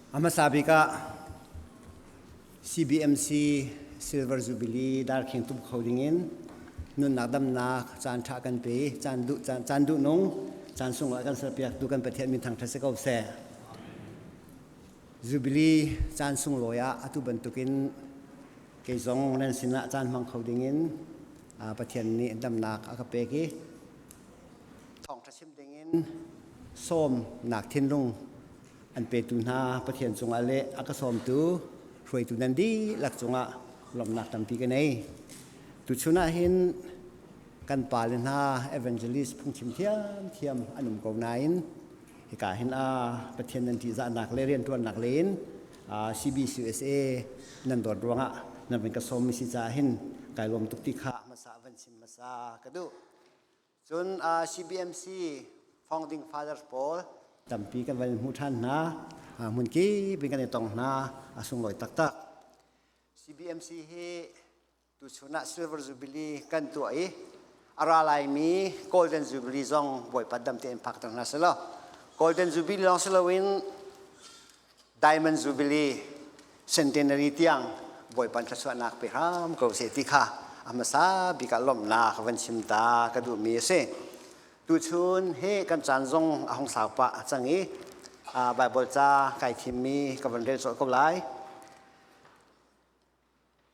A hmasa bik ah CBMC Silver Jubilee darkhing tum kho dingin nunnak damnak caan ṭha kan pe caan duh caan duh nung caan sungah kan serpiak tu kan Pathian min thangṭhat si ko seh. Jubilee caan sunglawi ah atu bantukin kei zong nan sinah caan hmang kho dingin Pathian nih damnak a ka pek i thawngṭha chim dingin sawmnak thinlung an petu hna Pathian cungah le a ka sawmtu hruaitu nan dihlak cungah lawmhnak tampi ka nei. Tuchun ah hin kan pale hna evangelist phungchim thiamthiam an um ko nain hika hin a Pathian nan ṭihzahnak le rianṭuannak le in CBCUSA nan dawt ruangah nan van ka sawmmi si caah hin kai lawm tuk ti kha hmasa van chim hmasa ka duh. Cun CBMC founding fathers pawl tampi kan van hmu ṭhan hna. Hmun kip in kan i tong hna. A sunglawi taktak. CBMC hi tuchun ah Silver Jubilee kan tuah i a ra laimi Golden Jubilee zong Bawipa dam tein phak ter hna selaw Golden Jubilee lawng si loin Diamond Jubilee Centenary tiang Bawipa thluachuahnak pe hram ko seh ti kha a hmasa bik ah lawmhnak van chim ta ka duhmi a si. Tuchun hi kan caan zong a hung sau pah cang i Bible ca kai thimmi ka van rel colh ko lai.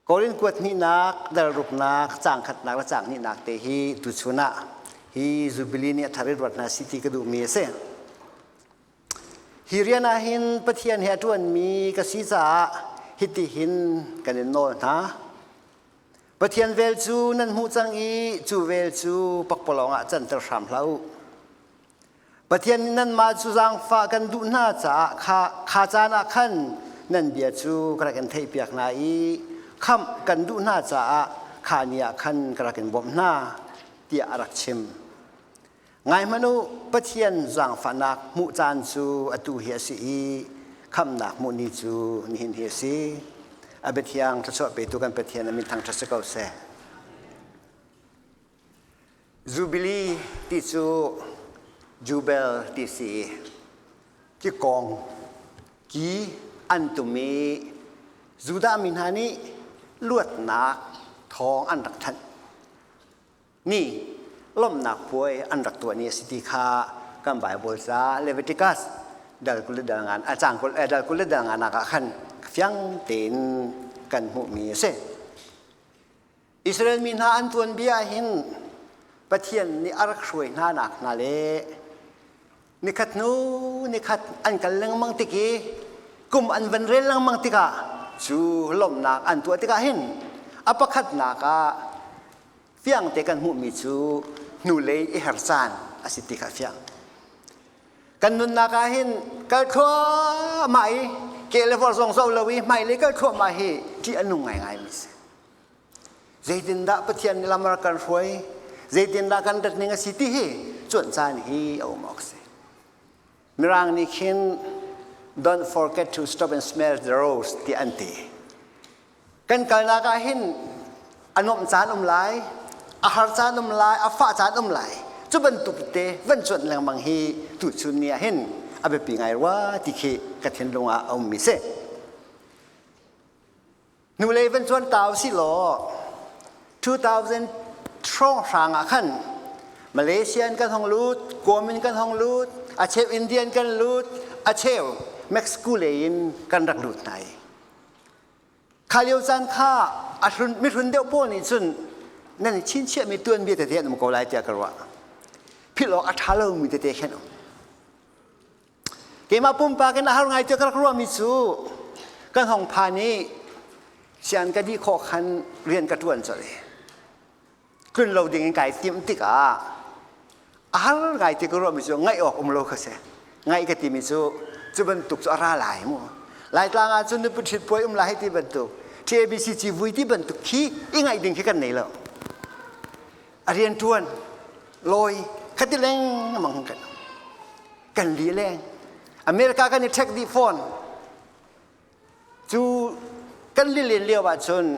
Korin kuat hnihnak, dal ruknak, caang khatnak le caang hnihnak te hi tuchun ah hi Jubilee nih a thar i ruat hna si ti ka duhmi a si. Hi rian ah hin Pathian he a ṭuanmi ka si caah hitihin kan in nawl hna. Pathian vel cu nan hmuh cang i cu vel cu pakpalawng ah canter hram hlah u. Pathian nih nanmah cu zaangfah kan duh hna caah kha, kha caan ah khan nan bia cu ka rak in theihpiak hna i khamh kan duh hna caah kha ni ah khan ka rak in bawmh hna, tiah a rak chim. Ngai hmanh u, Pathian zaangfahnak hmuh caan cu atu hi a si i khamhnak hmuh ni cu nihin hi a si. A biathiang thluachuah petu kan Pathian a min thangṭhat si ko seh. Jubilee ti cu Jubel ti si i kikawng ki an tum i Judah mi hna nih luatnak thawng an rak thanh. Ni lawmhnak puai an rak tuah ni a si ti kha kan Bible ca Leviticus dal 20 le dal ngan a cang 20 dal 20 le dal nganak ah khan fiang tein kan hmuhmi a si. Israel mi hna an tuanbia hin Pathian nih a rak hruai hna nak hna le nikhat hnu nikhat an kal lengmang tik i kum an van rel lengmang tikah cu lawmhnak an tuah tikah hin a pakhatnak ah fiang te kan hmuhmi cu hnulei i her caan a si ti kha fiang. Kan nunnak ah hin kal thluahmah i ke le vor zong zo lo i hmailei kal thluahmah hi ṭih a nung ngaingai mi si. Zeitindah Pathian nih lam a rak kan hruai, zeitindah kan rat ning a si ti hi cuanh caan hi a um awk si. Mirang nih khin don't forget to stop and smell the rose ti an ti. Kan kalnak ah hin a nuamh caan um lai, a har caan um lai, a fah caan um lai. Cu bantuk te van cuanh lengmang hi tuchun ni ah hin a biapi ngai rua ti khi ka thinlung ah a ummi si. Hnulei van cuan ta usih law 2000 hrawnghrang ah khan Malaysia in kan hong lut, Guam in kan hong lut, a cheu Indian kan lut, a cheu Mexico lei in kan rak lut hna i Kha lio caan kha a hlun mihlun deuh pawl nih cun nan i chinchiahmi tuanbia tete an um ko lai tiah ka ruah. Philh awk a ṭha lomi tete khan um. Keimah pumpak in a har ngai tiah ka rak ruahmi cu kan hong phan i sian ka dih khawh khan rian ka ṭuan colh i tlun lo ding in kai timh tikah a har ngai ti ka ruahmi cu ngaih awk um lo kha si ngaih ka timi cu cu bantuk cu a ra lai mu Laitlang ah cun nupi ṭhit puai um lai ti bantuk TABC civui ti bantuk khi i ngaih ding khi kan nei lo a rian ṭuan lawi khati lengmang kan kan li leng America kan i ṭhek dih fawn Cu kan lilen lio ahcun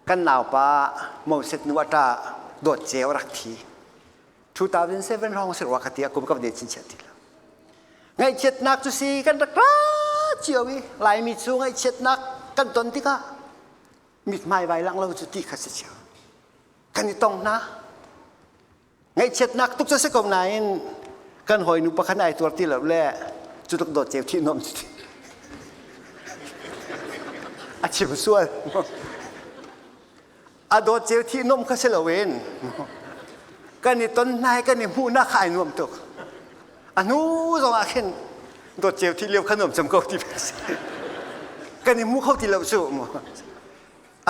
kan naupa Moses nu a ṭa Dawt Ceu a rak thi. 2007 hrawng si rua ka ti a kum ka van chinchiah ti lo. Ngaihchiatnak cu si kan rak rak cio i Laimi cu ngaihchiatnak kan ton tikah mithmai vai lang lo cu ti kha si cio. Kan i tong hna. Ngaihchiatnak tuk cu si ko nain kan hawinu pakhat ai tuar ti lo le cu tluk dawt ceu thih nuam cu ti. A chim sual. A dawt ceu thih nuam kha si loin kan i ton hna i kan i hmuhnak kha ai nuam tuk. A hnu zong ah khin dawt ceu thih lio kha nuam cem ko ti si. Kan i hmu kho ti lo cu.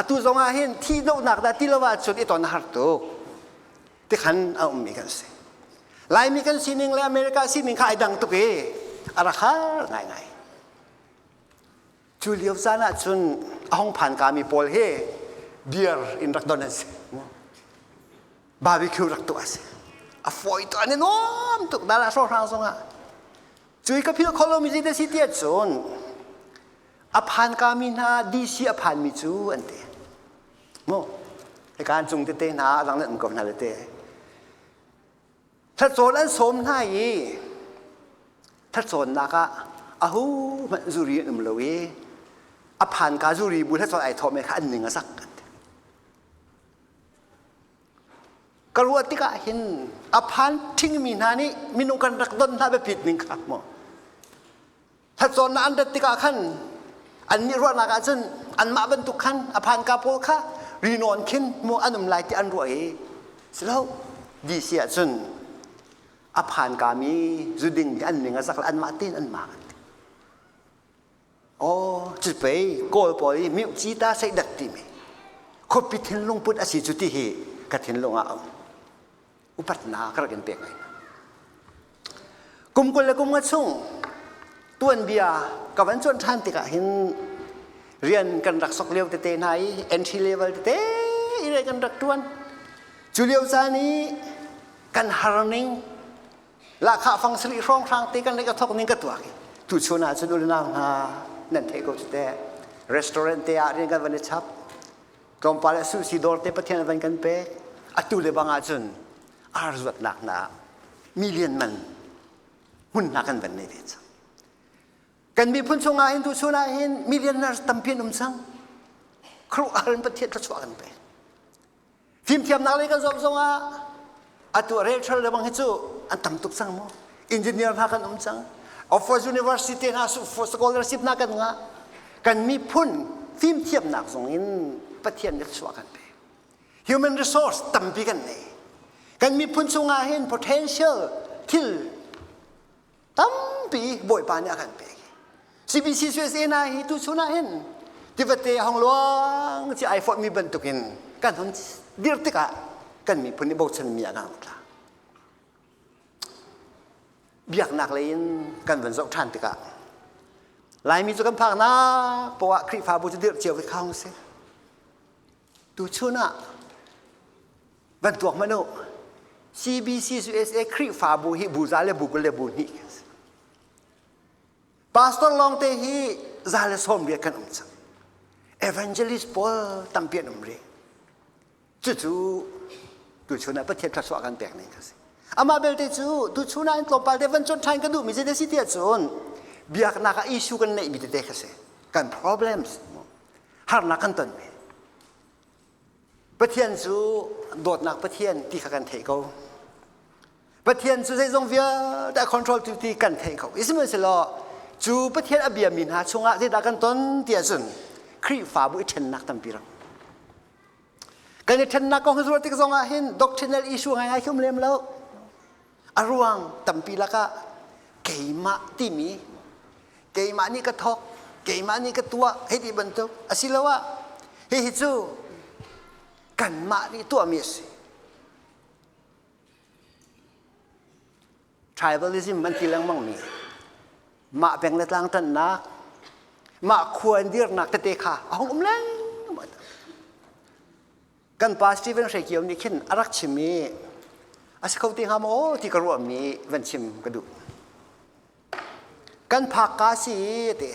Atu zong ah hin thih dohnak dah ti lo ahcun i ton a har tuk. Tikhan a ummi kan si. Laimi kan sining le America sining kha ai dang tuk i a rak har ngaingai. Cu lio caan ah cun a hung phan kami pawl hi beer in rak don an si. Barbecue rak tuah a si. A fawi tuk an i nuam tuk dala hrawkhrang zongah. Cui ka philh kho lomi zei si tiah cun a phan kami hna DC a phanmi cu an ti. Mu hika an cung tete hna a dang nan um ko hna le te. Thlacawn an sawm hna i thlacawnnak ah ahu hmanh zuri an um lo i a phanka zuri bu thlacawn ai thawh me kha an ning a zak an ti. Ka ruah tikah hin a phan ṭhingmi hna nih minung kan rak don hna biapit ning kha maw Thlacawnnak an rat tikah khan annih ruahnak ah cun anmah bantuk khan a phanka pawl kha rinawn khin mu an um lai ti an ruah i silo DC ah cun a phanka mi zuding hi an ning a zak anmah tein an mah an ti. Aw cu pei Kawl pawl i miu ci ta sei dat timi khuapi thinlung put a si cu ti hi ka thinlung ah a um. Upatnak ka rak in pek ngai. Kum 20 le kum nga chung tuanbia ka van cuan ṭhan tikah hin rian kan rak sok lio tete hna i entry level tete i rian kan rak ṭuan. Cu lio caan i kan har ning lahkhah fang sarih hrawnghrang te kan ka thok ning ka tuak i tuchun ah cun unau hna nan theih ko cu teh restaurant te ah rian kan van i chap tlawmpal ah sushi dawr te Pathian van kan pek atu le bang ahcun ar zuatnak hna million man hmun hna kan van nei ve cang kan miphun chungah hin tuchun ah hin millionaires tampi an um cang khuaruahhar in Pathian thluachuah kan pek fimthiamnak lei kan zoh zongah atu rel le bang hi cu an tam tuk cang mu engineer hna kan um cang Oxford University hna scholarship hna kan ngah kan miphun fimthiamnak zong in Pathian nih thluachuah kan pek human resource tampi kan nei kan miphun chungah hin potential thil tampi Bawipa nih a kan pek CBC USA na hi tu chun ah hin tivate hong luang ci ai fawt mi bantukin kan hon dir tikah kan miphun nih bochan mi a kan tla biaknak lei in kan van zoh ṭhan tikah Laimi cu kan phaknak poah Khrihfabu cu dirh cio ve kha hung si tuchun ah van tuak hmanh u CBC USA Khrihfabu hi bu za le bu 20 le bu hnih Pastor lawng te hi 180 kan um cang evangelist pawl tampi an um rih Cucu tuchun ah Pathian thluachuah kan pek ning a si. Amah belte cu tuchun ah in tlawmpal te van cuan ṭhan ka duhmi zei si tiah cun biaknak ah issue kan neihmi tete kha si. Kan problems harnak kan tonmi. Pathian cu dawtnak Pathian ti kha kan theih ko. Pathian cu zeizong vialte a control tu ti kan theih ko. Sihmanhsehlaw cu Pathian a biami hna chungah zeidah kan ton ti ahcun Khrihfabu i ṭhennak tampi rak Kan i ṭhennak kong hi ruah tik zongah hin doctrinal issue ngaingai khi um lem lo. A ruang tampi lakah keimah timi keimah nih ka thawk, keimah nih ka tuah hei ti bantuk asiloah hihi cu kanmah nih tuahmi a si. Tribalism an ti lengmang mi mah peng le tlang ṭannak mah khua in dirnak tete kha a hung um lengmang. Kan pa Stephen Hre Kio nih khin a rak chim i a si kho ti hnga maw ti ka ruahmi van chim ka duh. Kan phak ka si ti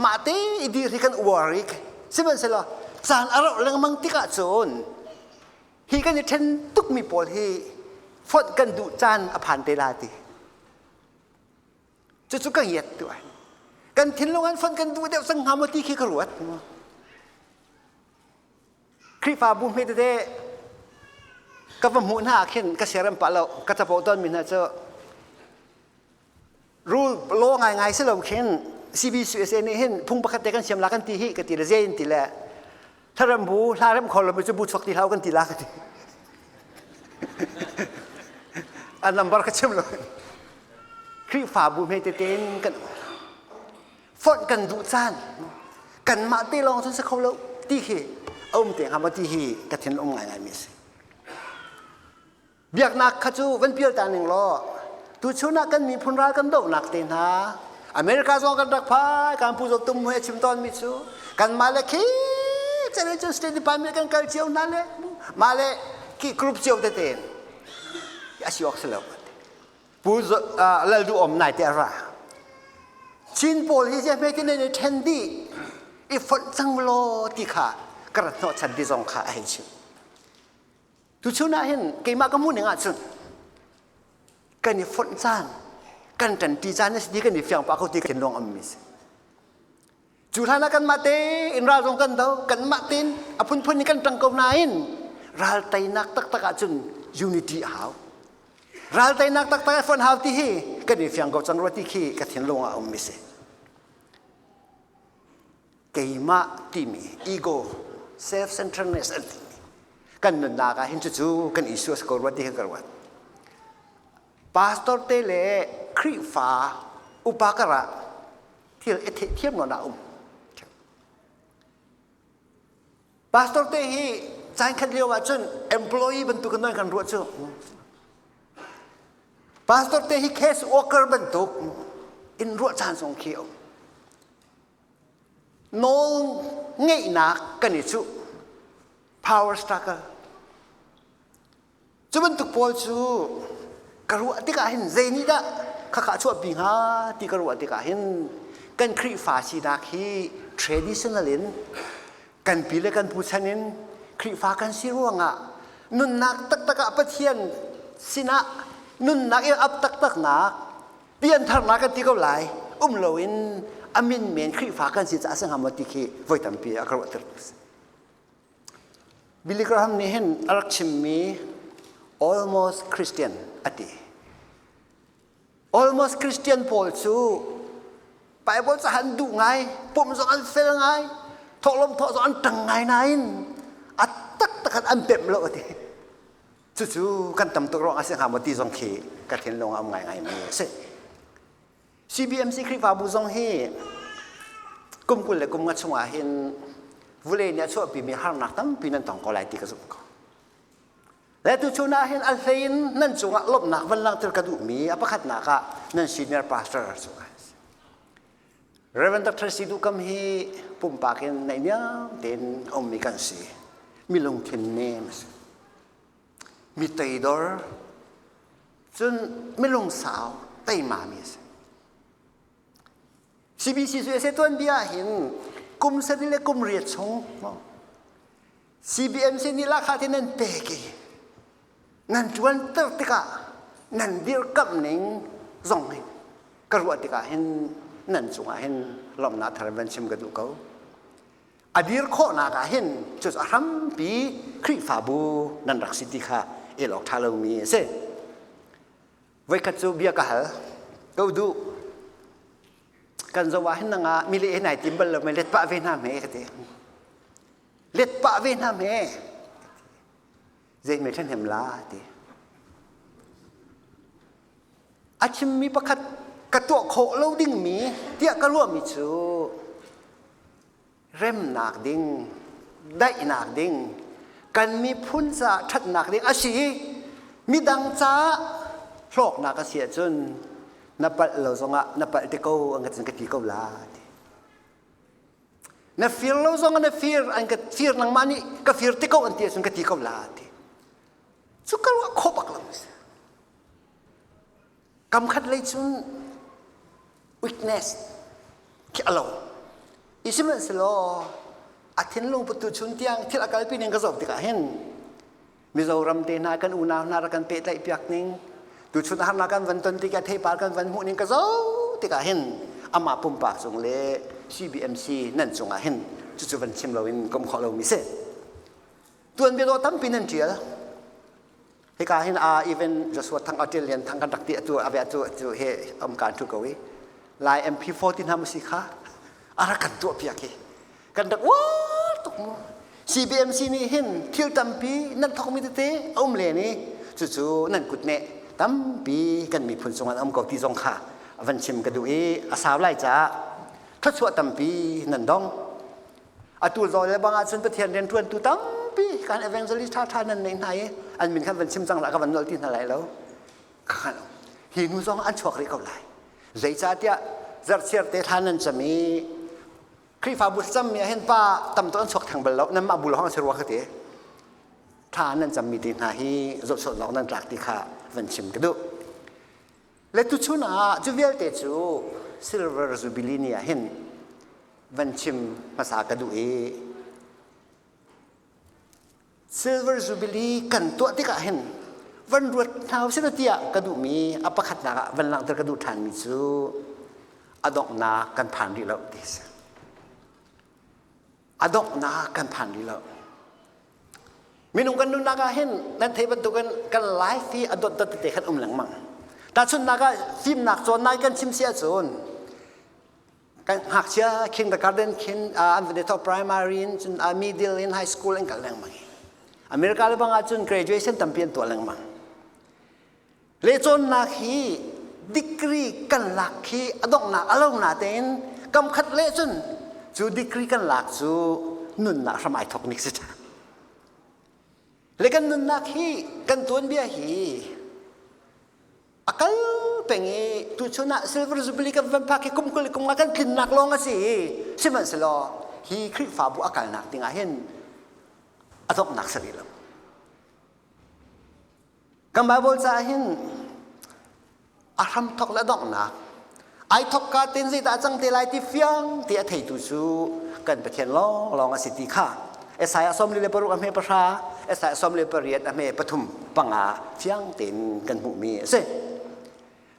mah te i dir hi kan uar i sihmanhsehlaw caan a rauh lengmang tikah cun hi kan i ṭhen tukmi pawl hi fonh kan duh caan a phan te la ti. Cucu ka ngiat tu ai. Kan thinlung an fonh kan duh deuh cang hnga maw ti khi ka ruat. Khrihfabu hme tete ka va hmuh hna ah khin ka siarem pah lo ka capo tawnmi hna cu rule law ngaingai si lo khin CBCUSA nih hin phung pakhat te kan siam la kan ti hi ka ti le zei in ti le thlarem bu hla rem kho lo mi cu bu chuak ti hlah kan ti la ka ti a number ka chim lo Khrihfabu hme tete in kan fonh kan duh caan kanmah te lawng cun si kho lo ti khi a um te hnga maw ti hi ka thin um ngaingai mi a si biaknak kha cu van pial ta ning law tuchun ah kan miphun ral kan dohnak te hna America zong kan rak phai kan pu Zo Tum he chim tawn mi cu kanmah le khi chan cun State Department kan kal cio hna le mah le khi group cio tete a si awk si lo Pu Lal Duh Om nai te a ra Chin pawl hi zia hme ti ne then dih i fonh cang law ti kha ka rat hnawh chan ti zong kha a hei chim Tuchun ah hin keimah ka hmuh ning ahcun kan i fonh caan kan ṭanṭi caan a si ti kan i fiang pah ko ti thinlung am mi si. Cu hlan ah kanmah tein ral zong kan do, kanmah tein a phunphun in kan ṭang ko nain ral teinak taktak ahcun unity a hau. Ral teinak taktak i fonh hau ti hi kan i fiang ko cang rua ti khi ka thinlung ah a um mi si. Keimah timi ego self-centeredness an timi kan nunnak ah hin cucu kan issue a si ko rua ti hi ka ruat. Pastor te le Khrihfa upa karah thil i theihthiam nawn ah um. Pastor te hi caan khat lio ahcun employee bantuk in kan ruah cu. Pastor te hi case worker bantuk in ruah caan zong khi a um. Nawl ngeihnak kan i cuh. Power struggle. Cu bantuk pawl cu ka ruah tikah hin zei nih dah khakha chuahpi hnga ti ka ruah tikah hin kan Khrihfa sinak hi traditional in kan pi le kan pu chan in Khrihfa kan si ruangah nunnak taktak ah Pathian sinah nunnak i ap taktaknak piantharnak kan ti ko lai um loin a min men Khrihfa kan si caah a si hnga maw ti khi voi tampi a ka ruahter. Billy Graham nih hin a rak chimmi almost Christian a ti. Almost Christian pawl cu Bible ca an duh ngai, pumh zong an fel ngai, thawhlawm thawh zong an ṭang ngai nain a taktak an pemh lo a ti. Cucu kan tam tuk ruang a si hnga maw ti zong khi ka thinlung ah um ngaingai mi a si. CBMC Khrihfabu zong hi kum 20 le kum nga chungah hin vulei nih a chuahpimi harnak tampi nan tong ko lai ti ka zumh ko. Le tuchun ah hin a hlei in nan cungah lawmhnak van langhter ka duhmi a pakhatnak ah nan senior pastor cungah Reverend Dr. Sidu Kam hi pumpak in naihniam tein a ummi kan si. Mi lungthin nem a si. Mi teidor, cun milungsau teima mi a si. CBC cu ese tuanbia ah hin kum sarih le kum riat chung CBMC nih lahkhah te nan pek i nan ṭuan ter tikah nan dirkamh ning zong hin ka ruah tikah hin nan cungah hin lawmhnak thar van chim ka duh ko. A dir khawhnak ah hin cu a hrampi Khrihfabu nan rak si ti kha el awk ṭha lomi a si. Voikhat cu bia ka hal ko duh kan zoh ah hin nangah mi le nai tim bal lo me let pah ve hna hme ka ti. Let pah ve hna hme. Zei me ṭhahnem la ti. A chimmi pakhat ka tuah khawh lo dingmi tiah ka ruahmi cu remnak ding, daihnak ding, kan miphun caah ṭhatnak ding a si i midang caah hlawknak a si ahcun na palh lo zongah na palh te ko an ka ti ko la ti. Na fir lo zong na fir an ka fir nangmah nih ka fir ti ko an ti ahcun ka ti ko la ti. Cu ka ruah khawh bak lo si. Kam khat lei cun weakness khi a lo. I sihmanhsehlaw a thinlung putu chun tiang thil a kalpi ning ka zoh tikah hin Mizoram te hna kan unau hna rak kan pehtlaih piak ning tuchun harnak kan van ton tikah theipar kan van hmuh ning ka zoh tikah hin Amah pumpak cung le CBMC nan cungah hin cucu van chim loin ka um khawh lomi si. Tuanbia dawh tampi nan ṭial. Hika hin a even Joshua Thang Aṭil Lian Thang kan rak ti atu ave atu cu he um kan thu ko i Lai MP4 ti hna mu si kha a rak kan tuah piak hi kan rak uar tuk mu CBMC nih hin thil tampi nan thawkmi tete a um len i cucu nan kut neh tampi kan miphun cungah an um ko ti zong kha van chim ka duh i a sau lai caah thluachuah tampi nan dong atu zaw le bang ahcun Pathian rianṭuantu tampi kan evangelist ṭhaṭha nan neih hna i an min khan van chim cang lah ka van nolh ti hna lai lo ka hi nu zong an chuak rih ko lai zeicahtiah zarhchiar te thla nan cam i Khrihfabu thlacammi ah hin pa tam tuk an chuak theng bal lo nanmah bu lawng an si rua ka ti thla nan cammi te hna hi zohchuahnak nan tlak ti kha van chim ka duh le tuchun ah cu vialte cu silver jubilee ni ah hin van chim hmasa ka duh i Silver Jubilee kan tuah tikah hin van ruat hna usih tiah ka duhmi a pakhatnak ah van langhter ka duh ṭhanmi cu a donghnak kan phan rih lo ti a si. A donghnak kan phan rih lo. Minung kan nunnak ah hin nan theih bantukin kan life hi a dotdot tete khan um lengmang. Tahchunhnak ah fimnak cawnnak kan chim si ahcun kan ngakchia kindergarten khin an van i thawk primary in cun middle in high school an kal lengmang America le bang ahcun graduation tampi an tuah lengmang le cawnnak hi degree kan lak khi a donghnak a lo na tein kam khat le cun cu degree kan lak cu nunnak hram ai thawk nik si le kan nunnak hi kan tuanbia hi a kal peng i tuchun ah silver jubilee kan van phak hi kum 20 kum nga kan tlinnak lawng a si i sihmanhsehlaw hi Khrihfabu a kalnak ding ah hin a donghnak si rih lo. Kan Bible caah hin a hramthok le a donghnak ai thok ka ten zeidah cang te lai ti fiang ti a theitu cu kan Pathian lawnglawng a si ti kha Isaiah 46 a hme pahra Isaiah 38 a hme pathum panga fiang tein kan hmuhmi a si.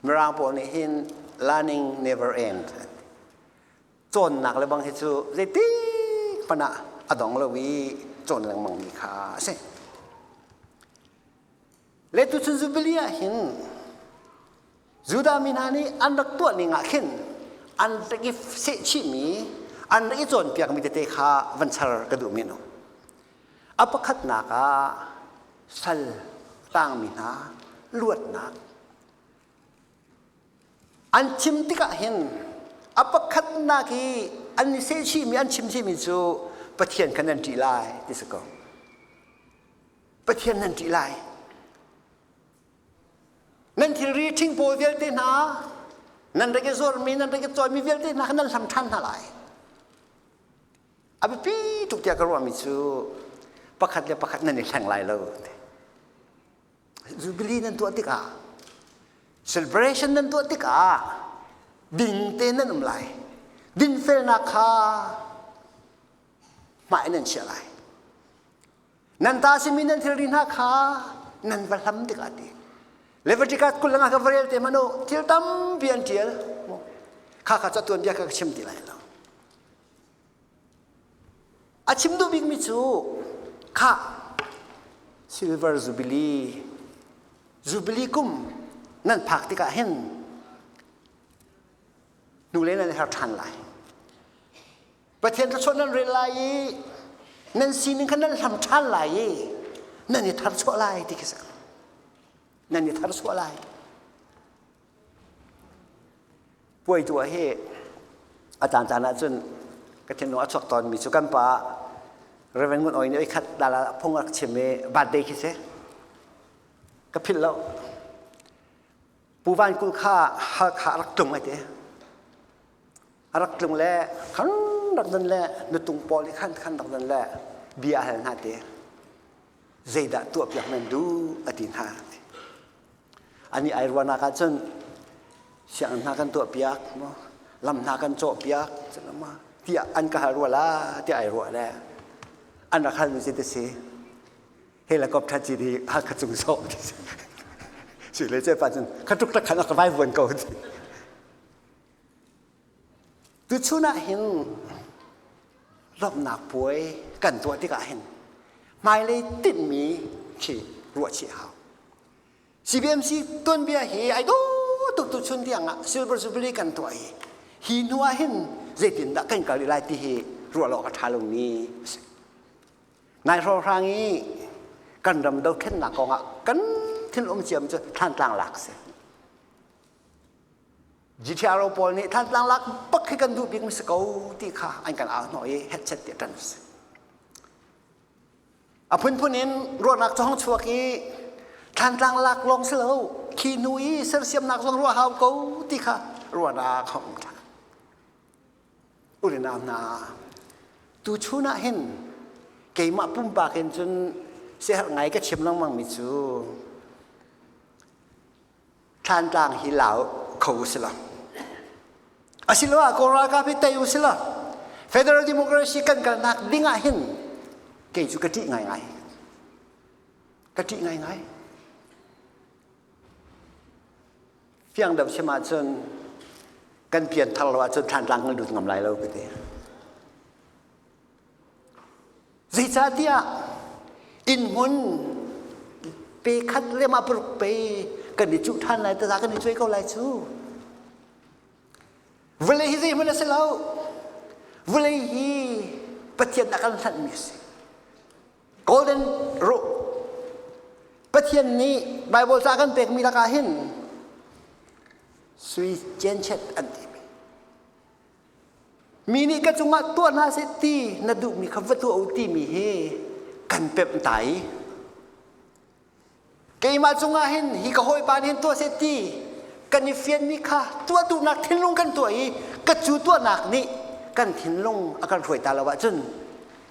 Mirang pawl nih hin learning never end. Cawnnak le bang hi cu zeitik hmanh ah a dong lo i cawn lengmang mi kha a si. Le tuchun Jubilee ah hin Judah mi hna nih an rak tuah ning ah khin an rak i sehchihmi an rak i cawnpiakmi tete kha van char ka duhmi an um. A pakhatnak ah sal tangmi hna luatnak an chim tikah hin a pakhatnak i an i sehchihmi an chim chihmi cu Pathian kha nan ṭih lai ti si ko. Pathian nan ṭih lai. Nan thilri ṭhing pawl vialte hna, nan rak i zuarmi, nan rak i cawimi vialte hna kha nan hlam ṭhan hna lai. A biapi tuk tiah ka ruahmi cu pakhat le pakhat nan i hleng lai lo. Jubilee nan tuah tikah, celebration nan tuah tikah ding te nan um lai. Dinfelnak kha hmai nan chiah lai. Nan ta simi nan thilri hna kha nan va hlam tikah ti. Leviticus 20 ka va rel te hmanh u thil tampi an ṭial. Kha kha ca tuanbia kha ka chim ti lai lo. A chim duh bikmi cu kha silver jubilee jubilee kum nan phak tikah hin hnulei nan her ṭhan lai. Pathian thluachuah nan rel lai i nan sining kha nan hlam ṭhan lai i nan i tharchuah lai ti khi si. Nan i tharchuah lai. Puai tuah hi a caan caan ahcun ka thinlung a chuak tawnmi cu kan pa Reverend Ngun Oi nih khat dala phung rak chim i birthday khi si. Ka philh lo. Pu Van Kulh kha Halkha rak tlung ai ti. A rak tlung le khan rak don le nutung pawl i khan khan rak don le bia a hal hna ti. Zeidah tuahpiak nan duh a ti hna. Ani ai ruahnak ahcun sianginn hna kan tuahpiak maw lam hna kan cawhpiak tiah an ka hal rua la tiah ai ruah le an rak halmi cu ti si helicopter ci hi Hakha cung sawh ti si si le ce pa cun kha tuk tak khan a ka vai vuan ko ti. Tuchun ah hin lawmhnak puai kan tuah tikah hin hmailei tinhmi khi ruah chih hau. CBMC tuanbia hi ai dawh tuk tuchun tiang ah Silver Jubilee kan tuah i hi hnu ah hin zeitindah kan kal lai ti hi ruah lo awk a ṭha lomi a si. Nai hrawnghrang i kan ram dothlennak kong ah kan thil um ciam cu Thlantlang lak si. GTRO pawl nih Thantlang lak bak khi kan duh bik mi si ko ti kha an kan au hnawh i hetchet ti ṭan si. A phunphun in ruahnak cu hong chuak i Thantlang lak lawng si lo khi hnu i sersiamnak zong ruah hau ko ti kha ruahnak hong um ṭhan. Urinau hna, tuchun ah hin keimah pumpak in cun siaherh ngai ka chim lengmang mi cu Thlantlang hi lau kho u sila. Asiloah Kawl ralkap hi tei u sila. Federal Democracy kan kalnak ding ah hin kei cu ka ṭih ngaingai. Ka ṭih ngaingai. Fiang deuh chim ahcun kan pianthar lo ahcun Thlantlang kan lut ngam lai lo ka ti. Zeicahtiah innhmun pe khat le mah paruk pe kan i cuh ṭhan lai taza kan i cuai ko lai cu. Vawlei hi zeihmanh a si lo. Vawlei hi Pathian a kan hlanhmi a si. Golden rule. Pathian nih Bible ca kan pekmi lakah hin sui cenchet an timi. Mi nih ka cungah tuah hna seh ti na duhmi kha va tuah u timi hi kan pemh ta i keimah cungah hin hi ka hawipa nih hin tuah seh ti kan i fianmi kha tuah duhnak thinlung kan tuah i ka cu tuahnak nih kan thinlung a kan hruai ta lo ahcun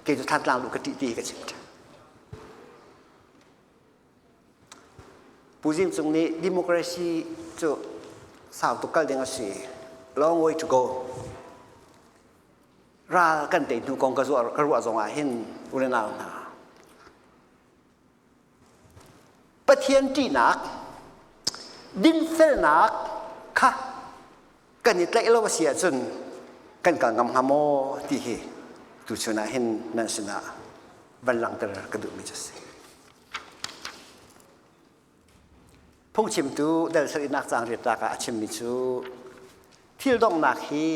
kei cu Thantlang luh ka ṭih ti hi ka chim ṭhan. Pu Zing Cung nih democracy cu sau tuk kal ding a si. Long way to go. Ral kan tei hnu kong ka ruah zong ah hin u le nau hna. Pathian ṭihnak, dinfelnak kha kan i tlaih lo a si ahcun kan kal ngam hnga maw ti hi tuchun ah hin nan sinah van langhter ka duhmi cu a si. Phungchimtu dal sarihnak caang riatlak ah a chimmi cu thil donghnak hi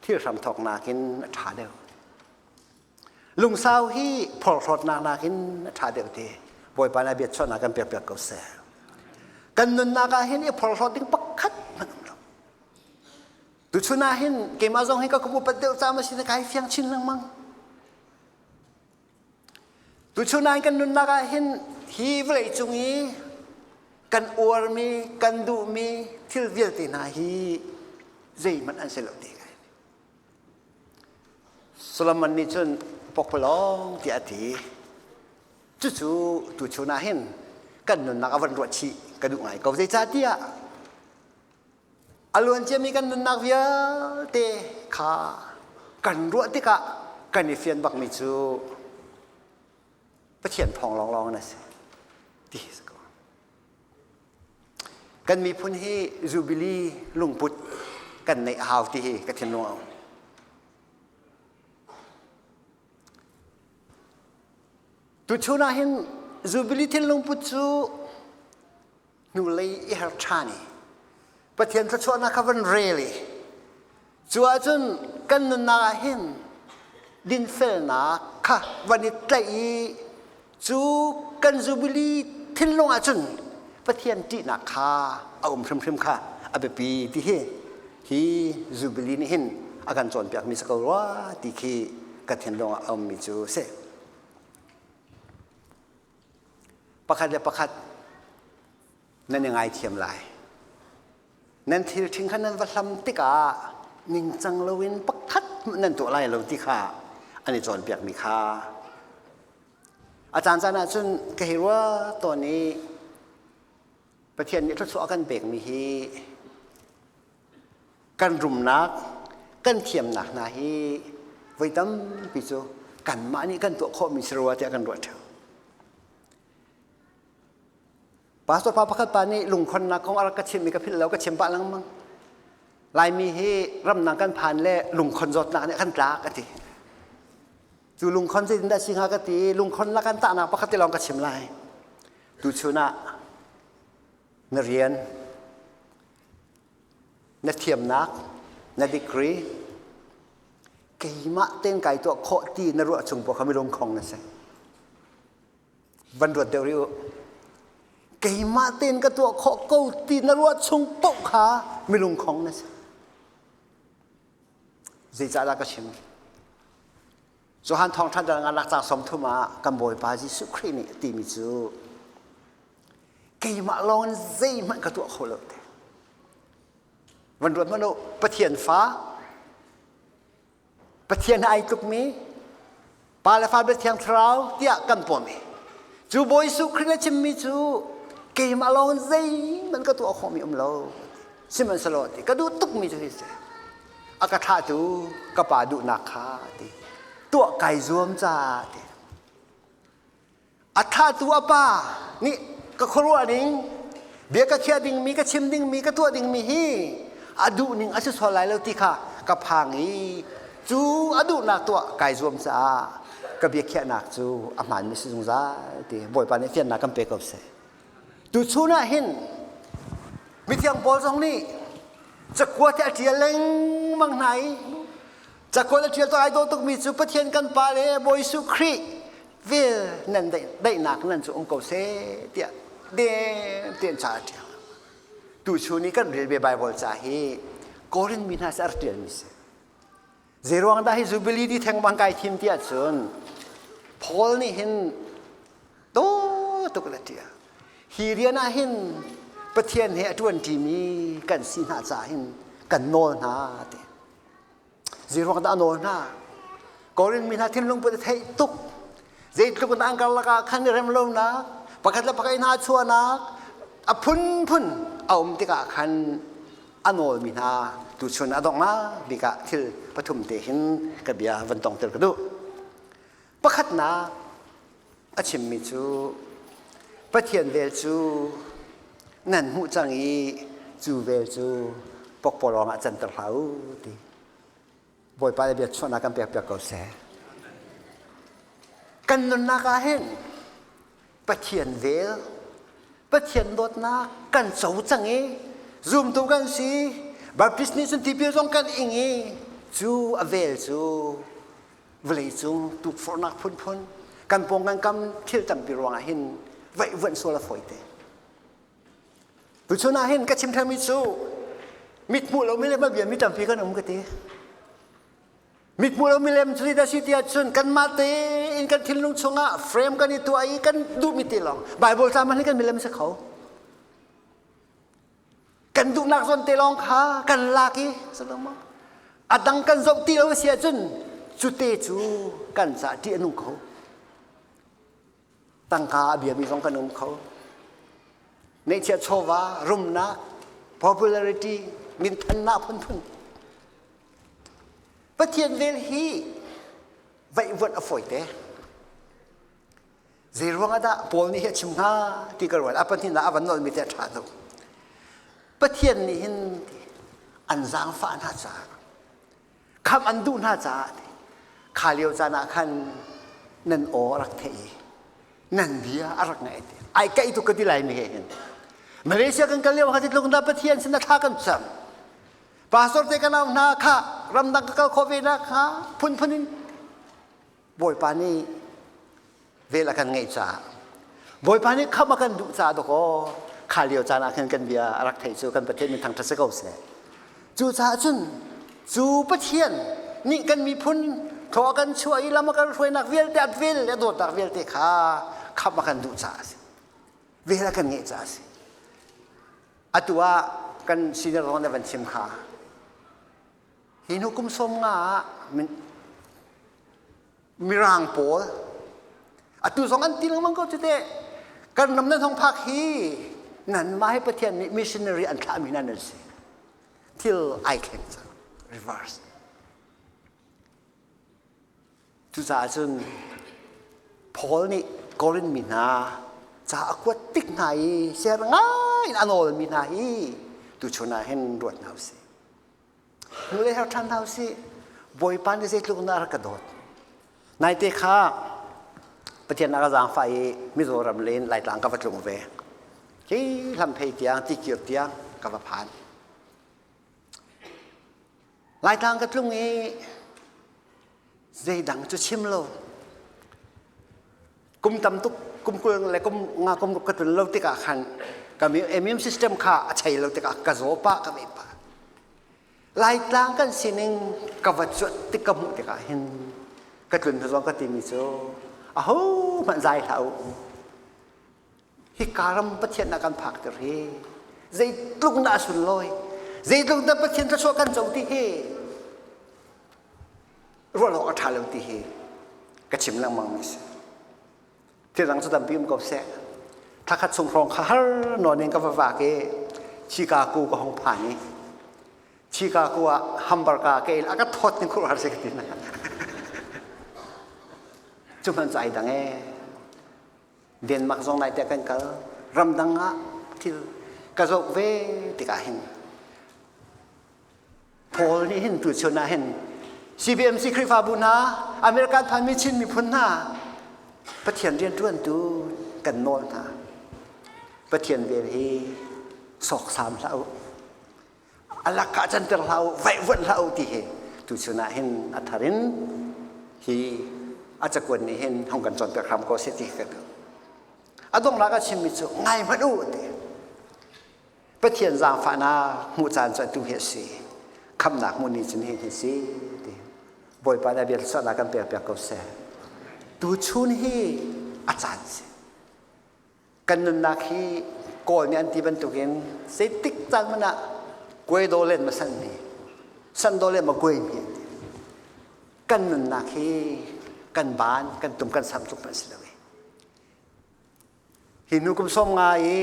thil hramthawknak in a ṭha deuh. Lungsau hi phorhlawtnak nakin a ṭha deuh ti Bawipa nih a biachuahnak kan pekpiak ko seh. Kan nunnak ah hin i phorhlawt ding pakhat hmanh um lo. Tuchun ah hin keimah zong hi ka kum upat deuh caam a si na kai fiang chin lengmang. Tuchun ah kan nunnak ah hin hi vawlei cung i kan uarmi, kan duhmi thil vialte hna hi zeihmanh an si lo ti kai. Solomon nih cun pokpalawng tiah a ti. Cucu tuchun ah hin kan nunnak a van ruah chih ka duh ngai ko. Zeicahtiah a luan ciami kan nunnak vialte kha kan ruah tikah kan i fian bakmi cu Pathian thawng lawnglawng in a si ti hi si ko. Kan miphun hi Jubilee lungput kan neih a hau ti hi ka thinlung a um. Tuchun ah hin Jubilee thinlungput cu hnulei i her ṭhan i Pathian thluachuahnak kha van rel i cu ahcun kan nunnak ah hin dinfelnak kha van i tlaih i cu kan Jubilee thinlung ahcun Pathian ṭihnak kha a um hrimhrim kha a biapi ti hi hi Jubilee nih hin a kan cawnpiakmi si ko rua ti khi ka thinlung ah a ummi cu a si. Pakhat le pakhat nan i ngaithiam lai. Nan thil ṭhing kha nan va hlam tikah ningcang loin pakhat nan tuah lai lo ti kha an i cawnpiakmi kha a caan caan ah cun ka hei ruah tawn i Pathian nih thluachuah a kan pekmi hi kan rumnak kan thiamnak hna hi voi tampi cu kanmah nih kan tuah khawhmi si rua tiah kan ruah ṭheo. Pastor pa pakhat pa nih lungkhonnak kong a rak ka chimh i ka philh lo ka chim pah lengmang. Laimi hi ramdang kan phan le lungkhon zawtnak nih a kan tlak a ti. Cu lungkhon zeitindah si hnga ka ti lungkhon la kan tahnak pakhat te lawng ka chim lai. Tuchun ah na rian, na thiamnak, na degree, keimah ten kai tuah khawh ti na ruah chung poh kha mi lungkhong na si. Van ruat deuh rih u. Keimah tein ka tuah khawh ko ti na ruah chung paoh kha milungkhong na si. Zeicahdah ka chim? Johan Thawngṭha dal nga lak caang 30 ah kan Bawipa Jesuh Khrih nih a timi cu keimah lawng in zeihmanh ka tuah kho lo te. Van ruat hmanh u, Pathian fa Pathian he ai tlukmi Pa le Fa Thiang Thlarau tiah kan pawm i cu Bawi Jesuh Khrih le chimmi cu keimah lawng in zeihmanh ka tuah khawhmi um lo sihmanhsehlaw ti ka duh tukmi cu hi si a ka thlahtu ka pa duhnak kha ti tuah kai zuam ca ti A thahtu a pa nih ka khuaruah ning, bia ka khiah dingmi, ka chim dingmi, ka tuah dingmi hi a duh ning a si sual lai lo ti kha ka phang i cu a duhnak tuah kai zuam caah ka biakhiahnak cu a hmaanmi si zungzal ti Bawipa nih fiannak kan pe ko seh. Tuchun ah hin mithiang Paul zong nih cakuat hi a ṭial lengmang hna i cakuat a ṭial tu ai dawh tukmi cu Pathian kan Pa le Bawi Jesuh Khrih vel nan daihnak nan cu um ko seh tiah dem tein ca a ṭial. Tuchun i kan rel ve Baibal ca hi Korin mi hna si a rak ṭialmi si. Zeiruang dah hi Jubilee di thengmang kai thim ti ahcun Paul nih hin to tuk le ṭial. Hi rian ah hin Pathian he a ṭuanṭimi kan si hna caah hin kan nawl hna ti. Zeiruang dah a nawl hna? Korin mi hna thinlung put a theih tuk. Zeitluk in an karlak ah khan i rem lonak, pakhat le pakhat hna chuahnak, a phunphun a um tikah khan a nawlmi hna tuchun a donghnak bik ah thil pathum te hin ka bia van tongter ka duh. Pakhatnak a chimmi cu Pathian vel cu nan hmuh cang i cu vel cu pokpawlawng ah canter hlah u ti. Bawipa le bia chuahnak kan pek piak ko seh. Kan nunnak ah hin Pathian vel, Pathian dawtnak kan co cang i zumtu kan si, Baptist nih cun tipil zong kan ing i cu a vel cu vawleicung tukforhnak phunphun kan pawng kan kam thil tampi ruangah hin vaihvuanh sual a fawi te. Tuchun ah hin ka chim ṭhami cu mithmuh lomi le bia mi tampi kan um ka ti. Mithmuh lo milem cu zeidah si ti ahcun kanmah tein kan thinlung chungah frame kan i tuah i kan duhmi ti lawng Bible ca hmanh hi kan milem si kho. Kan duhnak zawn te lawng kha kan lak i a dang kan zoh ti lo si ahcun cu te cu kan ca ṭih a nung kho. Tangka a biami zong kan um kho. Neihchiah chawva, rumnak, popularity, minthannak phunphun. Pathian vel hi vaihvuanh a fawite. Zeiruang ah dah Paul nih hi a chim hnga ti ka ruat. A pahnihnak a van nolmi te a ṭha tuk. Pathian nih hin an zaangfah hna caah, khamh an duh hna caah kha lio caan ah khan nan aw a rak theih i nan bia a rak ngaih ti. Ai kaih tuk ka ti lai mi he hin. Malaysia kan kal lio kha tluk dah Pathian sin thla kan cam. Pastor te kan au hna kha ramdang ka kal khawh ve nak kha phunphun in Bawipa nih vel a kan ngeih caah Bawipa nih khamh a kan duh caah dawkaw kha lio caan ah khan kan bia a rak theih cu kan Pathian min thangṭhat si ko seh. Cucaah cun cu Pathian nih kan miphun thaw a kan chuah i lam a kan hruainak vialte a vel le a dawtnak vialte kha khamh a kan duh caah a si. Vel a kan ngeih caah a si. Atu ah kan senior zong nih van chim kha. Hi hnu kum 50 ah Mirang pawl atu zong an ti lengmang ko cu teh. Kan ram nan hong phak hi nanmah hi Pathian nih missionary an thlahmi hna nan si. Thil ai thleng cang. Reverse. Cucaah cun Paul nih Korin mi hna ca a kuat tik hna i siar ngai in a nawlmi hna hi tuchun ah hin ruat hna usih. Hnulei her ṭhan hna usih. Bawipa nih zeitluk in dah a rak ka dawt. Naite kha Pathian a ka zaangfah i Mizoram len Laitlang ka va tlung ve. Hi hlamphei tiang, tikir tiang ka va phan. Laitlang ka tlung i zeidang cu chim lo. Kum tam tuk, kum 20 le kum nga kum ruk ka tlun lo tikah khan ka immune system kha a chei lo tikah ka zaw pah ka ve pah. Laitlang kan sining ka va cuanh tik ka hmuh tikah hin ka tlun hnu zong ka timi cu aho hmanh zai hlah u. Hika ram Pathian ah kan phak tir hi zeitluk dah a sunlawi, zeitluk dah Pathian thluachuah kan co ti hi ruah awk a ṭha lo ti hi ka chim lengmang mi si. Thil dang cu tampi um ko seh. Thla khat chung hrawng kha har nawn in ka va vak i Chicago ka hong phan i Chicago ah hamburger ka ei a ka thawt ning khuaruahhar si ka ti na. Cu hmanh cu ai dang ee. Denmark zong nai te kan kal ramdang ah thil ka zoh ve tikah hin Paul nih hin tuchun ah hin CBMC Khrihfabu hna American phanmi Chin miphun hna Pathian rianṭuantu kan nawl hna. Pathian vel hi sawksam hlah u. A lakah canter hlah u, vaihvuanh hlah u ti hi tuchun ah hin a thar in hi a cakuan nih hin hong kan cawnpiak hram ko seh ti ka duh. A donghnak a chimmi cu ngai hmanh u ti. Pathian zaangfahnak hmuh caan cu atu hi a si. Khamnak hmuh ni cu nihin hi si ti. Bawipa nih a bia thluachuahnak kan pekpiak ko seh. Tuchun hi a caan si. Kan nunnak hi Kawl nih an ti bantukin zeitik caan hmanh ah kuai daw len ma san mi, san daw len ma kuai mi an ti. Kan nunnak hi kan baan, kan tum, kan sam tluk hmanh si lo. Hi nu kum 50 i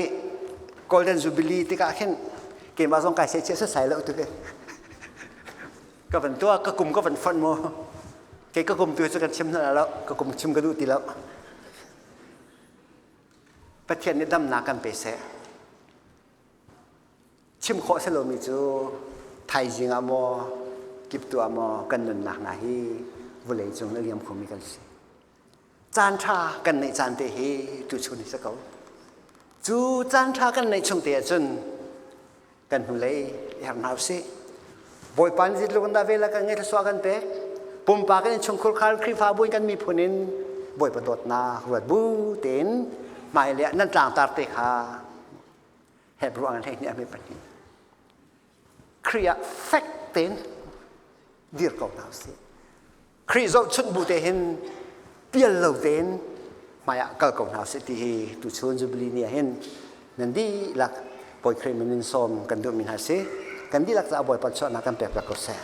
Golden Jubilee tikah khin keimah zong kai sehchia setsai lo tu ka van tuah ka kum ka van fonh mu kei ka kum tu cu kan chim hna lo ka kum chim ka duh ti lo Pathian nih damnak kan pe seh chim khawh si lomi cu thaizing ah maw kiptu ah maw kan nunnak hna hi vawlei cung na liam khomi kan si Caan ṭha kan neih caan te hi tuchun hi si ko. Cu caan ṭha kan neih chung te ahcun kan hnulei i her hna usih. Bawipa nih zeitluk in dah vel a kan ngeih thluachuah kan pek. Pumpak in innchungkhur khar Khrihfabu in kan miphun in Bawipa dawtnak ruat bu tein hmailei ah nan tlangtar te kha Hebrew ang 12 a 2. Khrih ah fek tein dir ko hna usih. Khrih zohchunh bu te hin pial lo tein hmaiah kal ko hna usih ti hi tuchun Jubilee ni ah hin nan dihlak Bawi Khrih min in sawm kan duhmi hna si. Kan dihlak caah Bawipa chuahnak kan pek piak ko seh.